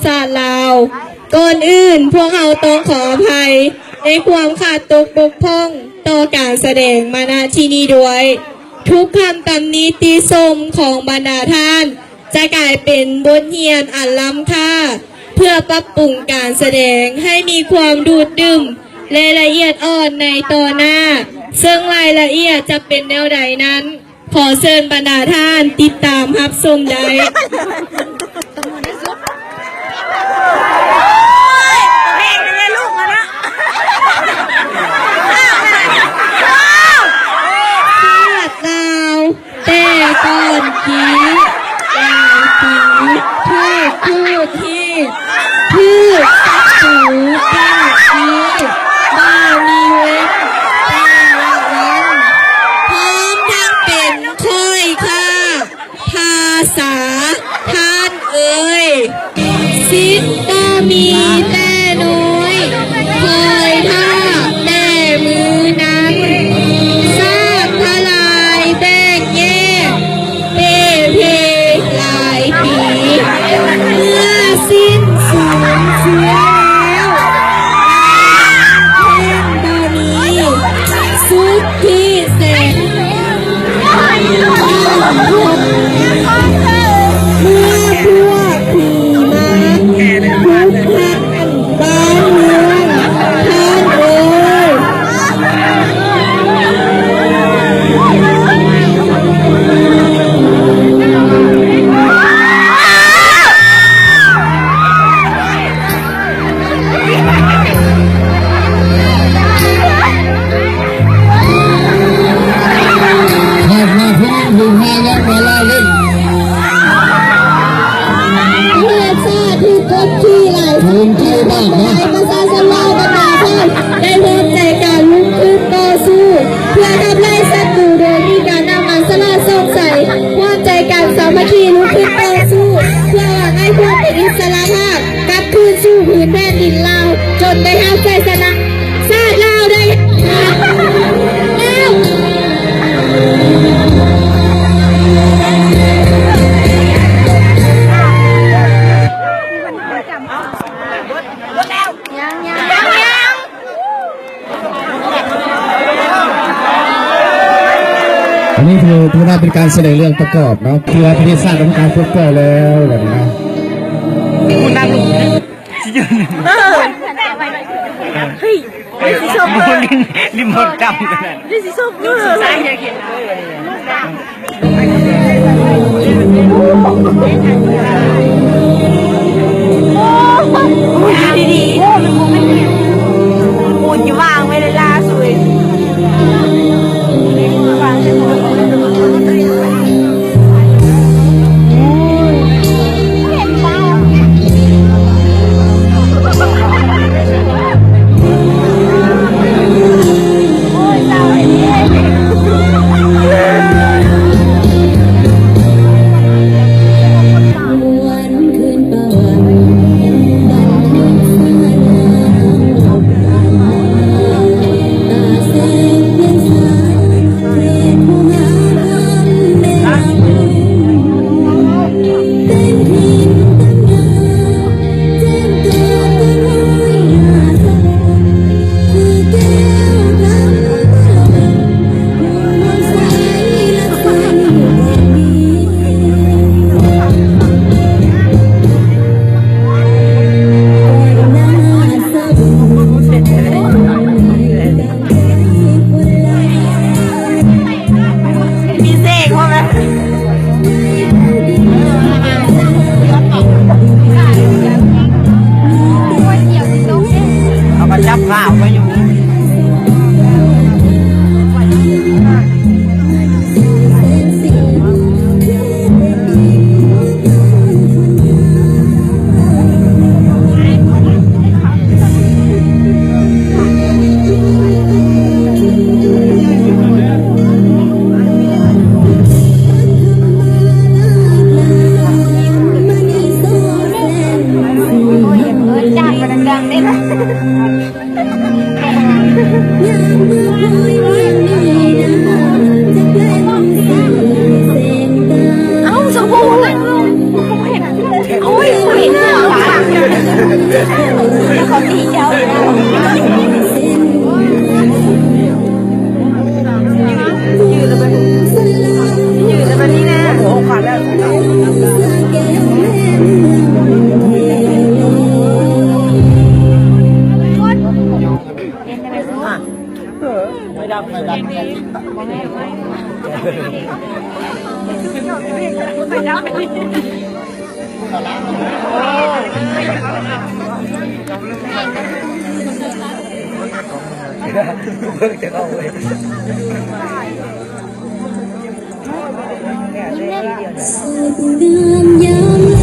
ສາດລາວ. ກ່ອນອື່ນ, ພວກເຮົາຕ້ອງຂໍອະໄພໃນຄວາມຂາດຕົກບົກຜ່ອງຕໍ່ການສະແດງມານະທີ່ນີ້ດ້ວຍ. ທຸກຄຳຕຳໜິຕິຊົມຂອງບັນດາທ່ານ ຈະກາຍເປັນບົດຮຽນອັນລ້ຳຄ່າ ເພື່ອປັບປຸງການສະແດງໃຫ້ມີຄວາມດູດດຶງ ແລະ ລະອຽດອ່ອນໃນຕໍ່ໜ້າ, ເຊິ່ງລາຍລະອຽດຈະເປັນແນວໃດນັ້ນ, ຂໍເຊີນບັນດາທ່ານຕິດຕາມຮັບຊົມໄດ້. ສາດລາວ ແຕ່ກ່ອນກີ້ຫຼາຍປີ ຖືກຂູດຮີດ ຖືກສັດຕູປາດນີ້ ບໍ່ມີເວັ້ນແຕ່ລະວັນ ພ້ອມທັງເປັນຂ້ອຍຂ້າ ພາສາທ່ານເອີຍ ສິດກໍມີແຕ່ນ້ອຍ ຄອຍຖ້າແຕ່ມື້ນັ້ນ ຊາດທະລາຍແຕກແຍກ ເປ່ເພຫຼາຍປີ ເມື່ອສິ້ນສູນເຊຍແລ້ວ ແມ່ນບໍ່ມີສຸດທີ່ແສນ ເມື່ອພວກຜີມາ ທຸກຮັກ ບ້ານເມືອງ ທ່ານເອີຍ. ຂາດມາພວກລູກຄ້າຍັງມາລາວເຫຼັ້ນ ປະເທດຊາດຖືກກົດຂີ່ຫຼາຍ ພູມໃຈມາກເນາະ ປະຊາຊົນລາວບັນດາເຜົ່າ ໄດ້ຮ່ວມໃຈກັນລຸກຂຶ້ນຕໍ່ສູ້ ເພື່ອຂັບໄລ່ສັດຕູ ໂດຍມີການນຳອັນສະຫຼາດສ່ອງໃສ ຮ່ວມໃຈກັນສາມັກຄີລຸກຂຶ້ນຕໍ່ສູ້ ເພື່ອຫວັງໃຫ້ຄວາມເປັນອິດສະຫຼະພາບ ກັບຄືນສູ່ພື້ນແຜ່ນດິນລາວ ຈົນໄດ້ຮັບໄຊຊະນະ ຊາດລາວໄດ້ ອັນນີ້ຖື ຖືວ່າເປັນການສະແດງເລື່ອງປະກອບເນາະ ເພື່ອປະເທດຊາດຕ້ອງການປົດປ່ອຍແລ້ວ ແບບນີ້ນະ. ເຮີ້ຍ ໄດ້ສີສົ້ມ ໂອ້ ລິນ ລິນໝົດດຳຂະໜາດ ໄດ້ສີສົ້ມ ເອີ. ມີເສງບໍ່ແມ່ນ ເຂົາກໍຈັບຂາວໄວ້ຢູ່. ຈາກມັນດັງໆເດ້. ເຂົາຕີເຈົ້າຢູ່ນະ ຢືນແລ້ວບັດນີ້ ຢືນແລ້ວບັດນີ້ນະ ໂອ້ ຂາດແລ້ວ. ໄຟດັບ ໄຟດັບ ໄຟດັບ. ງາມຍາມ